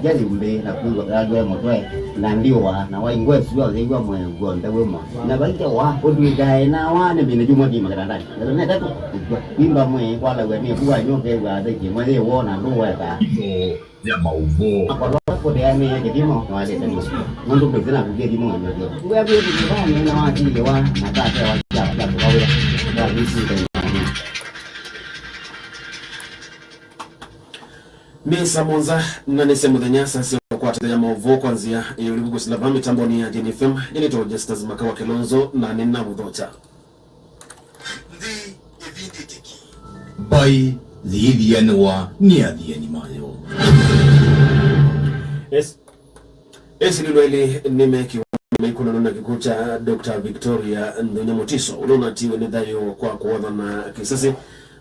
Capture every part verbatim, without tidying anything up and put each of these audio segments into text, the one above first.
Kya yumbi na kwĩw'a kĩla kĩ mũtwe, na ndiũa, na waingwa ĩsu yonthe ĩw'a mwĩĩ w'onthe wĩ mwa. Na vaithe wa ũtw'ĩkae na wa nĩ mĩnĩ kyumwa kĩima kĩtandanĩ. Mĩthenya ĩtatũ, kũkw'a. Kwimba mwĩĩ, kwalaw'a nĩ ĩvu wa nyoka ĩw'a atheki, ĩmwe yĩ woo na ndũũ weka. Itho ya maũvoo. Akolwa kũteanĩie kĩthimo, nĩwalĩte nĩ. Nũndũ kwĩsĩ na kũkĩa thimo ĩmwe. Ngwĩa kwĩthĩwa nĩ na wakili wa, na katewa kya, kya kũkawĩa. Kwa visi. Nĩ saa mũonza na nĩ sya mũthenya, saa sya kũkwatĩthya maũvoo kwa nzĩa ya ũlivu kũsila vaa mĩtambonĩ ya Athiani F M. Nĩnĩtwa Justus Makawa Kilonzo na nĩnamũthokya. Nthĩ ĩvindĩte kĩ? Mbaĩ yĩithianĩwa nĩ athiani mayo. Yes. Esilĩlwa elĩ nĩmekiwa maikunano na kĩkw'ũ kya Doctor Victoria Nthunya Mutiso, ũla ũnatiwe nĩ thayũ kwa kũwathana kĩsasi.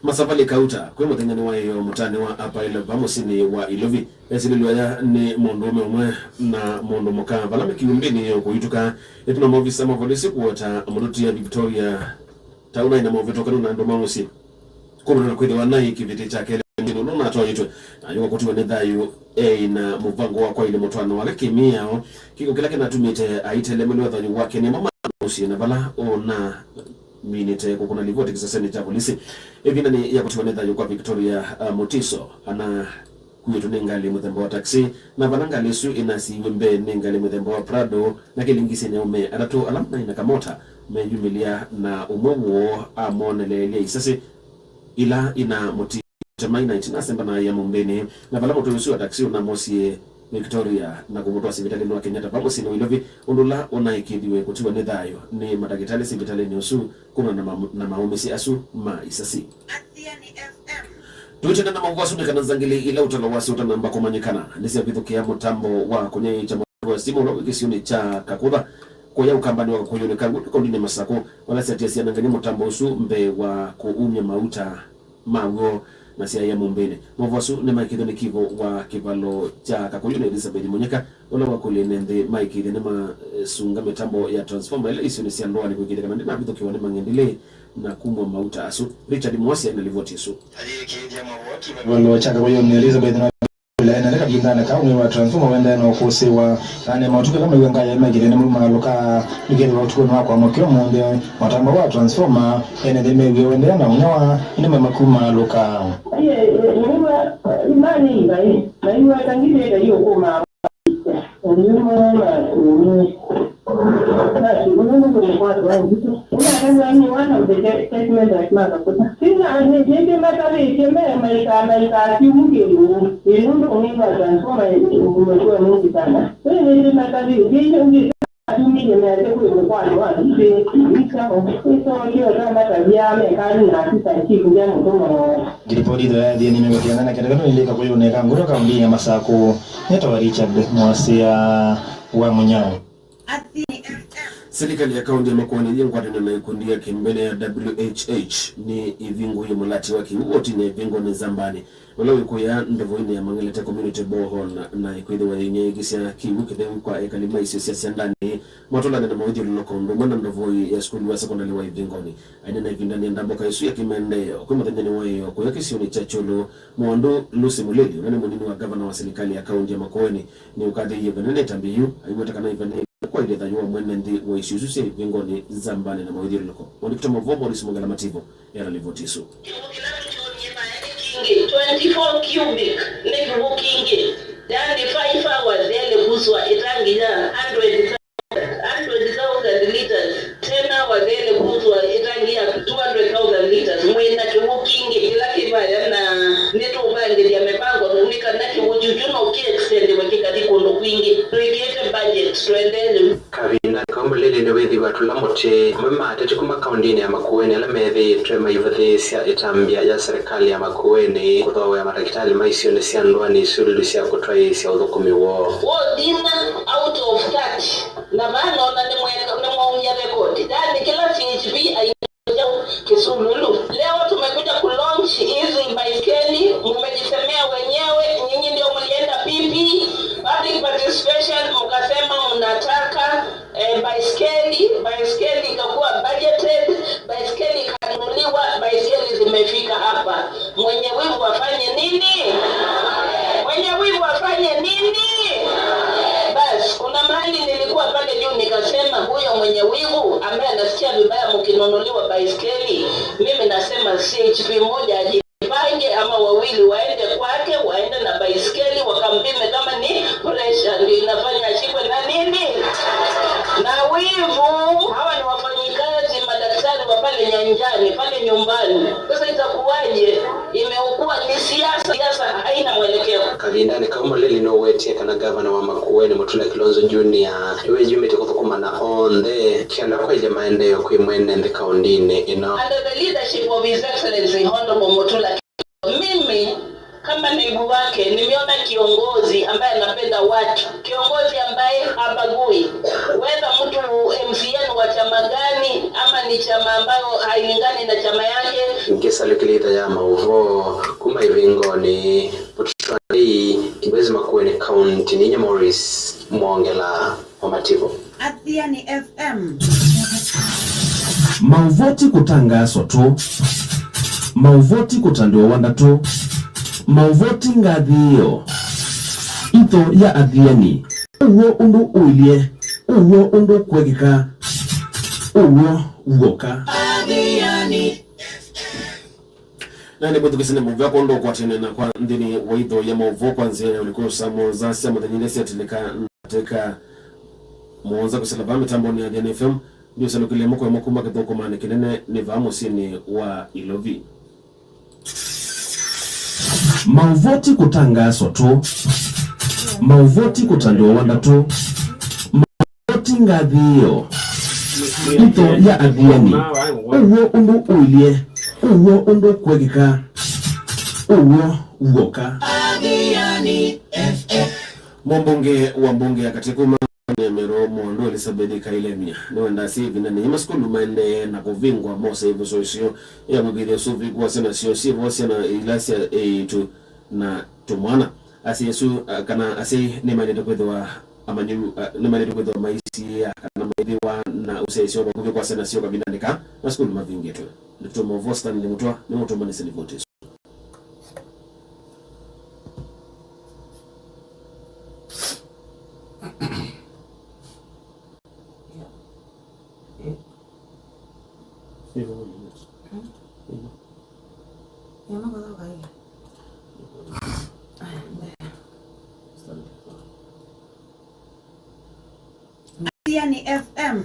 Masavali Kauta, kwĩ mũthenyanĩ wa ĩoo mũtaanĩ wa Apaila va mũsyĩnĩ wa Ilovi. Esilĩlwa aya nĩ mũndũũme ũmwe na mũndũ mũka vala me kĩumbĩnĩ ya kũituka ĩtina maovisa ma volisi kũweta mũtũtia Victoria ta ũnaĩ na maũvĩtũkanu na andũ ma mũsyĩ. Kumana na kwĩthĩwa naĩ kĩvĩtĩ kya kelĩ mũsyĩnĩ ũla ũnatwaĩtwe, na ayũka kũtiwa nĩ thayũ eĩ na mũvango wa kwaĩlya mũtwaano wake kĩmĩao, kĩko kĩla kĩnatumĩte aitelemelwa thayũ wake nĩ amwe ma mũsyĩ na vala ũnaminĩte kũkũna livoti kĩsesenĩ kya volisi. Ĩvindanĩ ya kũtiwa nĩ thayũ kwa Victoria, uh, Mutiso, ana kuĩtwe nĩ ngalĩ mũthemba wa taxi, na vala ngalĩ ĩsu ĩnasiiwe mbee nĩ ngalĩ mũthemba wa Prado, na kĩlingisyĩnĩ aũme atatũ ala maĩ na kamota meyumĩlya, na ũmwe woo amwoneleelya isasi ila inamũtiĩte mai na itina asemba na aia mũmbĩnĩ, na vala mũtũi ũsu wa taxi ũnamosie Victoria na kũmũtwaa sivitalĩnĩ wa Kenyatta va mũsyĩnĩ wa Ilovi, ũndũ ũla ũnaĩkĩĩthiwe kũtiwa nĩ thayũ nĩ matakĩtalĩ sivitalĩnĩ ũsu kumana na ma-, na maũmĩsye asu ma isasi. Athiani F M. Tũitenda na maũvoo asu nĩ kana nzangĩlĩ ila ũtalo wasyo ũtanamba kũmanyĩkana nĩsyavithũkĩa mũtambo wa kũnyaĩĩkya mũtambo wa sitima ũla wĩ kĩsionĩ kya Kakũtha kũya ũkambanĩ wa Kakũyũnĩ ka Ngũndũ kaũndĩnĩ ya Masakũ, vala syatiasya anangany'a mũtambo ũsu mbee wa kũumya mauta maw'o na syaĩa mũmbĩnĩ. Maũvoo asu nĩmaĩkĩĩthw'e nĩ kivu wa kĩvalo kya Kakũyũnĩ Elizabeth Mũnyika, ũla wakũlya ene nthĩ maĩkĩĩthye nĩmasunga mĩtambo ya transformer ĩla isionĩ sya ndũanĩ kũĩkĩĩthya kana ndĩnavithũkĩwa nĩ mang'endilĩ na kumw'a mauta asu. Richard Mwasi aĩ na livoti ĩsu. Kĩvalo kya Kakũyũnĩ Elizabeth na ĩla ene nthĩ kavindanĩ kau mwĩĩ wa transformer ũendee na ũkũsĩĩwa. Na nĩ maũtukũ ĩla mew'a ngaĩ maĩkĩĩthye nĩmaumaalũka, nĩkethĩwa ũtukũnĩ wa kwamũkĩa ũmũnthĩ mũtambo wa transformer ene nthĩ mew'e ũendee na ũng'ewa, ĩndĩ mema kumaalũka. Aiye, nĩw'a, imani ngai, na iweta ngithĩte iũkũmaa. Ũnyumo na kũnyũ. Na kĩw'ũ nũndũ nĩ kwatwa ngitũ. Ũnakanywa nĩ one of the statement that mother put. Sina nĩ jĩndĩ matavĩtye me maika maika simu kĩw'ũ. Ĩ nũndũ ũng'ĩng'a transformer ĩmũkua nũngitana. Ĩ nĩ jĩndĩ matavĩtye ĩyo ngĩ. Atumie mete kwĩ mũkwano wa nthĩ, ĩsa, ĩsa, kĩo ta matavya mekali na asisa chief ndya mũtũmo. Ngilipoti itho ya Athiani mĩongo kenda na kenda kana ilika kũyũnĩka ngũtũ kaũndĩnĩ ya Masakũ, nĩtawa Richard Mwasya wa Mũnyao. Silikalĩ ya kaũndĩ ya Makueni yĩ ngwatanĩo na ikundi ya kĩmbene ya W H H nĩ ĩvingũie mũlati wa kĩw'ũ wotinĩ ya Ivingoni Nzambanĩ. Ũla wĩkũĩa ndovoinĩ ya Mang'elete Community Borehole na, na ĩkwĩthĩwa yĩnyaĩĩkĩsya kĩw'ũ kĩtheu kwa ekali ma isio sya Syandanĩ, matũlanĩ na mawĩthyũlũlũko ũndũ ũmwe na ndovoi ya sukulu wa sekondalĩ wa Ivingoni. Aĩnena ĩvindanĩ ya ndambũka ĩsu ya kĩmaendeeo kwĩ mũthenyanĩ wa ĩoo kũya kĩsionĩ kya Kyũlũ, Mũandũ Lucy Mũlili, ũla nĩ mũnini wa ngavana wa silikalĩ ya kaũndĩ ya Makueni, nĩũkathĩĩie vanene ĩtambya yĩu, aiweta kana ĩvanĩĩe kwaĩlya thayũ wa mwene nthĩ wa isio isu sya Ivingoni, Nzambanĩ na mawĩthyũlũlũko. Mwandĩki wa maũvoo Morris Mwongela Mativo ena livoti ĩsu. Kĩw'ũ kĩla tũkyonie maĩ nĩ kingĩ, twenty-four cubic nĩ kĩw'ũ kingĩ, yaani five hours yaĩle kuswa ĩtangi ya hundred thousand liters, ten hours yaĩle kuswa ĩtangi ya two hundred thousand liters. Mwĩ na kĩw'ũ kingĩ kĩla kĩ vaya, na nĩtũũvangĩthya mĩvango nĩ kana kĩw'ũ kyu kyu no kĩ extendiwe kĩkathi kũndũ kwingĩ. Twĩkĩte budget, tũendee. Kavindanĩ kau Mũlili nĩwĩthĩwa atũla mũtĩ, amwe ma ateti kuma kaũndĩnĩ ya Makueni ala methĩĩtwe maivathĩĩsya ĩtambya ya serikali ya Makueni kũthoea matakĩtalĩ ma isionĩ sya ndũanĩ isululu sya kũtwaĩĩsya ũthũkũmi woo. Ward ina out of thirty, na vaa nona nĩmwe-, nĩmwaumya record. Yani kĩla C H P ai- Kisululu. Leo tumekuja kulaunch hizi baiskeli, mumejisemea wenyewe, nyinyi ndio mlienda P P, public participation, mkasema mnataka, eh, baiskeli, baiskeli ikakuwa budgeted, baiskeli ikanunuliwa, baiskeli zimefika hapa. Mwenye wivu afanye nini? Mwenye wivu afanye nini? Juu nikasema, huyo mwenye wivu ambaye anasikia vibaya mkinunuliwa baiskeli, mimi nasema C H P moja ajipange, ama wawili waende kwake, waende na baiskeli wakampime kama ni pressure ndio inafanya ashikwe na nini, na wivu. Hawa ni wafanyikazi, madaktari wa pale nyanjani, pale nyumbani. Sasa itakuwaje? Imekuwa ni siasa, siasa haina mwelekeo. Kavindanĩ kau, Mũlili nũwetie kana ngavana wa Makueni Mutula Kilonzo Junior nĩwĩyumĩtye kũthũkũma na onthe kĩanda kwaĩlya maendeeo kwĩ mwene nthĩ kaũndĩnĩ ĩno. Under the leadership of His Excellency Honorable Mutula, mimi kama naibu wake nimeona kiongozi ambaye anapenda watu, kiongozi ambaye habagui whether mtu M C A ni wa chama gani ama ni chama ambayo hailingani na chama yake. Ngĩsalukĩlya itho ya maũvoo kuma ĩvingonĩ, Mũtũanĩ, Kibwezi Makueni County, ninyie Morris Mwongela wa Mativo. Athiani F M. Maũvoti kũtangaaswa tũ. Maũvoti kũtandĩwa wa ndatũ. Maũvoti ngathĩĩo. Itho ya Athiani. Ũw'o ũndũ ũilye. Ũw'o ũndũ kwekĩka. Ũw'o w'oka. Athiani F M. Na nĩ mwĩthukĩĩsye nĩ mũvea kwondũ ũkwatene na kwa nthĩnĩ wa itho ya maũvoo kwa nzĩa ya ũliku saa mũonza sya mũthenya ilya syatĩlĩka ndatĩka mũonza kũsila vaa mĩtambonĩ ya Athiani F M. Ndiũsalũkĩlya ĩmwe kwa ĩmwe kuma kĩthũkũmanĩ kĩnene nĩ vaa mũsyĩnĩ wa Ilovi. Maũvoti kũtangaaswa tũ. Maũvoti kũtandĩwa wa ndatũ. Maũvoti ngathĩĩo. Itho ya Athiani. Ũw'o ũndũ ũilye. Ũw'o ũndũ kwekĩka. Ũw'o w'oka. Mũmbunge wa mbunge ya katĩ kuma ya Meru Mwondu Elizabeth Kailemia nĩwendasya ĩvindanĩ yĩĩ masukulu maendee na kũvingwa mosa ĩvuso ĩseo ya kwĩkĩĩthya ũsũvĩku wa syana syoo syĩvo syana ila sya eĩtu na tũmwana. Asyai asu, a, kana asyai nĩmaendete kwĩthĩwa amanyĩw'a, a, nĩmaendete kwĩthĩwa maisiĩĩa kana maĩthĩwa na ũsyaĩĩsyo vakuvĩ kwa syana syoo kavindanĩ kaa masukulu mavingĩtwe. Ndakĩtari wa maũvoo Stanley Mũtwa nĩmũtũmanĩsye livoti ĩsu. Athiani F M.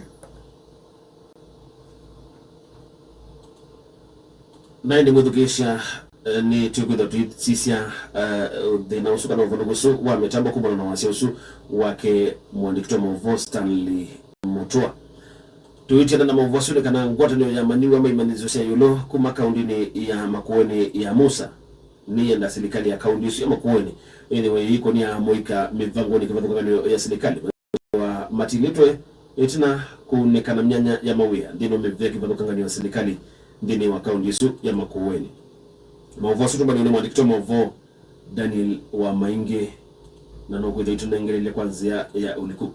Na ĩndĩ mwĩthukĩĩsya, eh, nĩ tũkwĩthwa tũisisya, eh, thĩna ũsu kana ũvalũku ũsu wa mĩtambo kumana na wasya ũsu wake mũandĩki wa maũvoo Stanley Mũtwa. Tũitiana na maũvoo asu nĩ kana ngwatanĩo ya amanyĩw'a ma imanyĩsyo sya ĩũlũ kuma kaũndĩnĩ ya Makueni ya Musa nĩyenda silikalĩ ya kaũndĩ ĩsu ya Makueni ĩthĩwe ĩikũnĩa mũika mĩvangonĩ kĩvathũkany'o ya silikalĩ wa matilĩtwe ĩtina kũunĩkana myanya ya mawĩa nthĩnĩ wa mĩvĩa kĩvathũkany'o ya silikalĩ nthĩnĩ wa kaũndĩ ĩsu ya Makueni. Maũvoo asu tũmbanĩwe nĩ mwandĩki wa maũvoo Daniel wa Maingi, na nũkwĩthwa itũnengelile kwa nzĩa ya ũliku.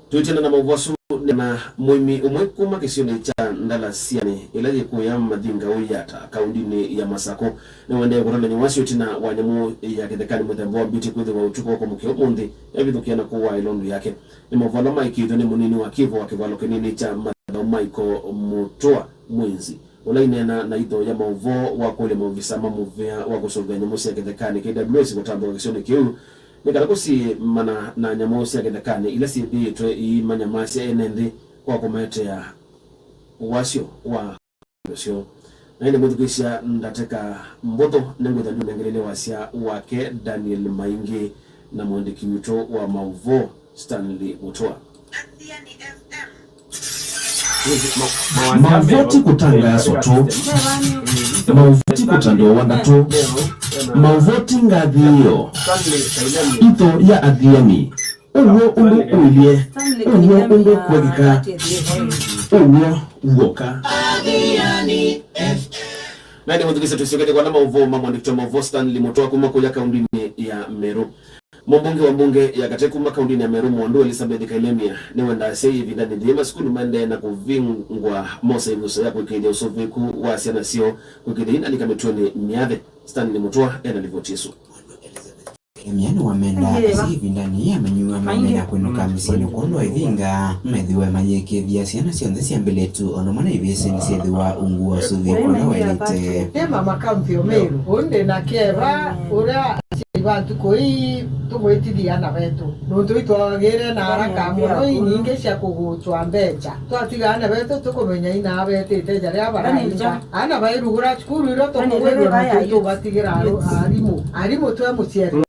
Tũitiana na maũvoo asu nĩ na mũĩmi ũmwe kuma kĩsionĩ kya Ndalasianĩ ĩla yĩ kũya Mathinga Ũyata, kaũndĩnĩ ya Masakũ, nĩwaendee kũtolany'a wasyo ĩtina wa nyamũ ya kĩthekanĩ mũthemba wa mbiti kwĩthĩwa ũtukũ wa kwamũkĩa ũmũnthĩ yavithũkĩa na kũwaa ĩlondu yake. Nĩ maũvoo ala maĩkĩĩthw'e nĩ mũnini wa kĩvo wa kĩvalo kĩnini kya mathaũ Michael Mũtũa Mwinzi, ũla aineena na itho ya maũvoo wa kũlya maovisa ma mũvĩa wa kũsũvĩa nyamũ sya kĩthekanĩ, K W S, kũtambũka kĩsionĩ kĩu nĩ kana kũsimana na nyamũ sya kĩthekanĩ ila syĩthĩĩtwe iimanyamasya ene nthĩ kwa kũmaetea wasyo wa indo syoo. Na ĩndĩ mwĩthukĩĩsya ndatĩka mbũthũ, nĩngwĩtha ndiũnengelele wasya wake Daniel Maingi na mũandĩki witũ wa maũvoo Stanley Mũtũa. Maũvoti kũtangaaswa tũ. Maũvoti kũtandĩwa wa ndatũ. Maũvoti ngathĩĩo. Itho ya Athiani. Ũw'o ũndũ ũilye. Ũw'o ũndũ kwekĩka. Ũw'o w'oka. Na nĩ mũthukĩĩsya tũsyokete kwa ala maũvoo ma mwandĩki wa maũvoo Stanley Mũtũa kuma kũya kaũndĩnĩ ya Meru. Mũmbunge wa mbunge ya katĩ kuma kaũndĩnĩ ya Meru Mwondu Elizabeth Kailemia nĩwendaa asyai ĩvindanĩ yĩĩ masukulu maendee na kũvingwa mosa ĩvuso ya kũĩkĩĩthya ũsũvĩku wa syana syoo kũĩkĩĩthya inalika mĩtũanĩ myathĩ. Stanley Mũtũa ena livoti ĩsu. Kalemia nĩwamenda asyai ĩvindanĩ yĩĩ amanyĩw'a mamina kwĩnũka mĩsyĩnĩ kwondũ wa ĩvinga, methĩwe mayĩkĩĩthya syana syonthe syambĩlĩtu o ũndũ ũmwe na ivĩsĩ nĩsyethĩwa ungu wa ũsuvi kũla waĩlĩte. Nĩ mama county o Meru, ũndĩ na Keva, ũrĩa asyai va nthikũ ii tũmwĩtithia ana vetũ. Nũndũ itwaagĩre na haraka mũno inyingĩ sya kũkũtwa mbecha. Twatiga ana vetũ tũkũmenya ina vetĩte njarĩa varainga. Ana vairugũra cukuru ila tũkũwĩw'a nũndũ tũvatigĩra aru-, arimũ. Arimũ twe mũsyari.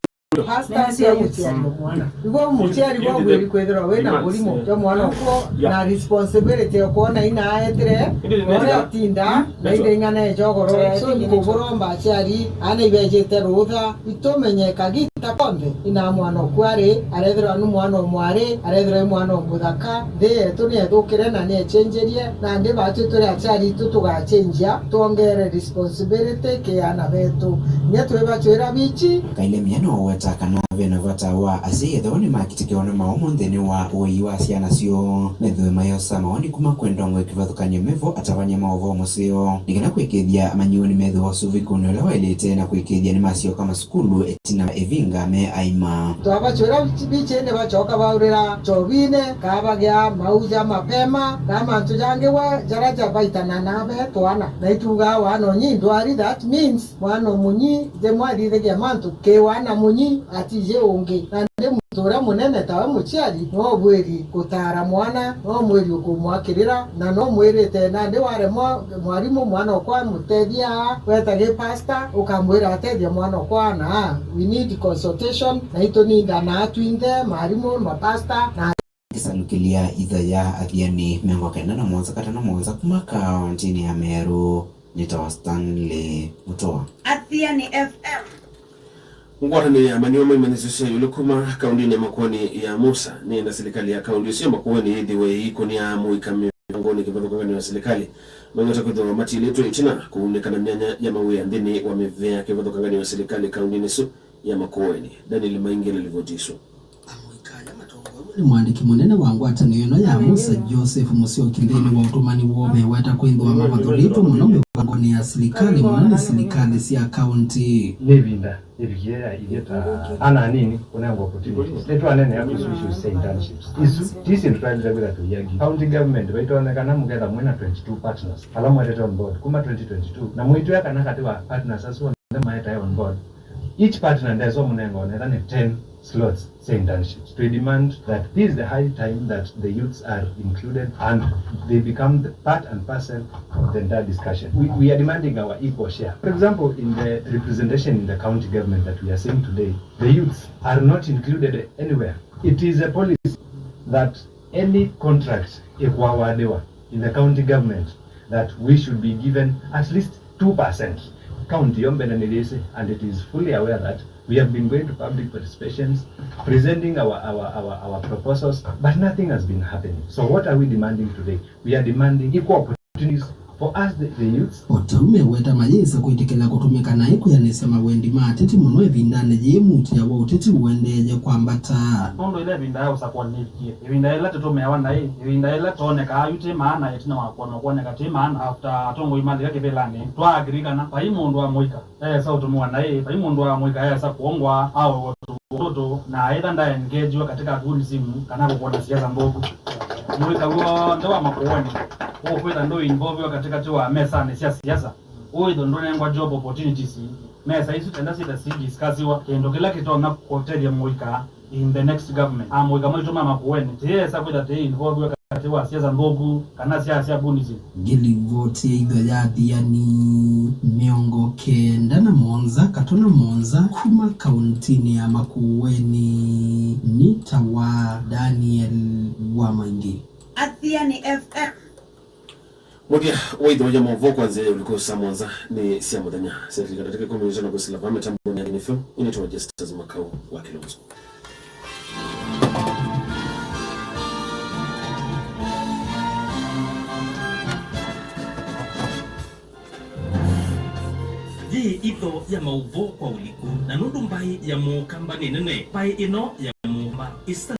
Pastor twe mũsyari wa mwana. Nĩguo mũsyari wa ũwĩri kwĩthĩrwa wĩ na mũrimũ twe mwana ũkwo na responsibility ya kuona ina aetire, ũrĩa tinda, na inde ing'ana ejogoro. So, nĩkũvũromba asyari, ana ivejĩte rũtha, itũmenye kagi ta konthe, ina mwana ũkw'arĩ, arethĩrwa nĩ mwana ũmwarĩ, arethĩrwa nĩ mwana ũmũthaka. Nthĩ yetu nĩyethũkĩre na nĩyechenjerie, na ndĩ vatwĩ tũrĩ asyari itũ tũgachenjia, twongere responsibility kĩ ana vetũ. Nye twĩvatwĩra vichi. Kalemia noweta kana ve na vata wa asyai ethĩwa nĩmakitĩkĩwa nĩ maũmũ nthĩnĩ wa ũei wa syana syoo, methĩwe mayosa mawoni kuma kwĩ ndongo kĩvathũkany'o mevo atavany'a ma ũvoo mũseo, nĩ kana kwĩkĩĩthya amanyĩw'a nĩmethĩwa ũsuvikũnĩ ũla waĩlĩte na kwĩkĩĩthya nĩmasyoka masukulu ĩtina wa ĩvinga me aima. Twavakya ũla vichĩnĩ vachoka vaũrĩra chovinĩ, kaa vagĩa mauja mapema, kaa mantũ yangĩ we jala javaitana na ve twana. Na itugaa wana ũnyi ndwari, that means mwana mũnyi nde mwathithĩthya mantũ kĩ wana mũnyi atiyĩ ũngĩ. Na ndĩ mũndũ ũla mũnene tawe mũsyali, no ũvwĩli kũtaara mwana, no mwĩli ũkũmwakĩlĩla, na no mwĩlĩte, na ndĩ waremwa mwalimũ mwana ũkwa mũtethya, weta kĩ pastor, ũkamwĩla atethya mwana ũkwa na we need consultation, na itũnindanaa twinthe, maalimũ, mapasta, na kĩsalukĩlya itho ya Athiani mĩongo kenda na mũonza katano mũonza kuma kaũntĩnĩ ya Meru. Nĩtawa Stanley Mutua. Athiani F M. Ngwatanĩo ya amanyĩw'a ma imanyĩsyo sya ĩũlũ kuma kaũntĩnĩ ya Makueni ya Musa nĩenda silikalĩ ya kaũntĩ ũsu ya Makueni yĩthĩwe ĩikũnĩa mũika mĩvangonĩ kĩvathũkany'o ya silikalĩ maiweta kwĩthĩwa matiĩlĩtwe ĩtina kũunĩka na myanya ya mawĩa nthĩnĩ wa mĩvea kĩvathũkany'o ya silikalĩ kaũntĩnĩ ĩsu ya Makueni. Daniel Maingi na livoti ĩsu. Amũika ala matongoew'e nĩ mũandĩki mũnene wa ngwatanĩo ĩno ya Musa, Joseph Musyoki, nthĩnĩ wa ũtũmani woo meweta kwĩthĩwa mavathũlĩtwe mũno mĩvangonĩ ya silikalĩ, mũno nĩ silikalĩ sya kaũntĩ. Nĩ ĩvinda ĩvikie ya ithyĩ ta ana anini kũnengwa opportunities. Nĩtwaneenea kwĩsũ issues sya internships. Isu ti syĩndũ twaĩlĩte kwĩtha tũiagi. County government vaitonyekana mũketha mwĩna twenty-two partners ala mwetete on board kuma twenty twenty-two, na mũitwĩa kana katĩ wa partners asu onthe maetae on board, each partner ndesa ũmũnenga ona ethwa nĩ ten slots sya internships. We demand that this is the high time that the youths are included and they become the part and parcel of the entire discussion. We, we are demanding our equal share. For example, in the representation in the county government that we are seeing today, the youths are not included anywhere. It is a policy that any contract ĩkũawardĩwa in the county government that we should be given at least two percent. County yo mbene nĩyĩsĩ, and it is fully aware that we have been going to public participations, presenting our, our, our, our proposals, but nothing has been happening. So what are we demanding today? We are demanding equal opportunities for us, the, the youths. O ta ũu meweta mayĩsa kwĩtĩkĩla kũtũmĩka naĩ kwĩanĩsya mawendi ma ateti mũno ĩvindanĩ yĩĩ muutĩa wa ũteti ũendeeye kwambata. Nũndũ ĩla ĩvinda ya ũsakũani nĩvikie, ĩvinda yĩla tũtũmĩawa naĩ, ĩvinda yĩla twonekaa yu twĩ maana ĩtina wa kwona kwoneka twĩ maana, after atongoi malika kĩvĩlanĩ, twaagree kana vai mũndũ wa mũika eesa ũtũmĩwa naĩ, vai mũndũ wa mũika eesa kũongwa, aoewa tũtũtũ, na aĩtha ndaengejiwa katika goonisim kana kũkũna siasa nthũku. Mũika w'onthe wa Makueni ũkwĩtha ndũinvolviwa katĩkatĩ wa mesanĩ sya siasa, ũĩtho ndũnengwa job opportunities. Mesa isu kenda syĩtha sidiscussiwa, kĩndũ kĩla kĩtonya kũtethya mũika in the next government. Amũika maitũ ma Makueni, tĩyĩesa kwĩtha tĩinvolviwa katĩ wa siasa nthũku kana siasa sya goonisim. Ngilivoti ya itho ya Athiani mĩongo kenda na mũonza katona mũonza kuma kauntinĩ ya Makueni nĩ ta wa Daniel wa Maingi. Athiani F M. Mũthya wa itho ya maũvoo kwa nzĩa ya ũliku saa mũonza nĩ sya mũthenya. Sya kĩlika ndatĩka ĩkũmi na ĩtano kwĩsĩla vaa mĩtambonĩ ya Kĩnĩfyo, ĩnĩtwa Justus Makau wa Kĩlunzu. Yĩĩ itho ya maũvoo kwa ũliku, na nũndũ mbaĩ ya mũũkamba nĩ nene, mbaĩ ĩno ya mũũmba ĩsa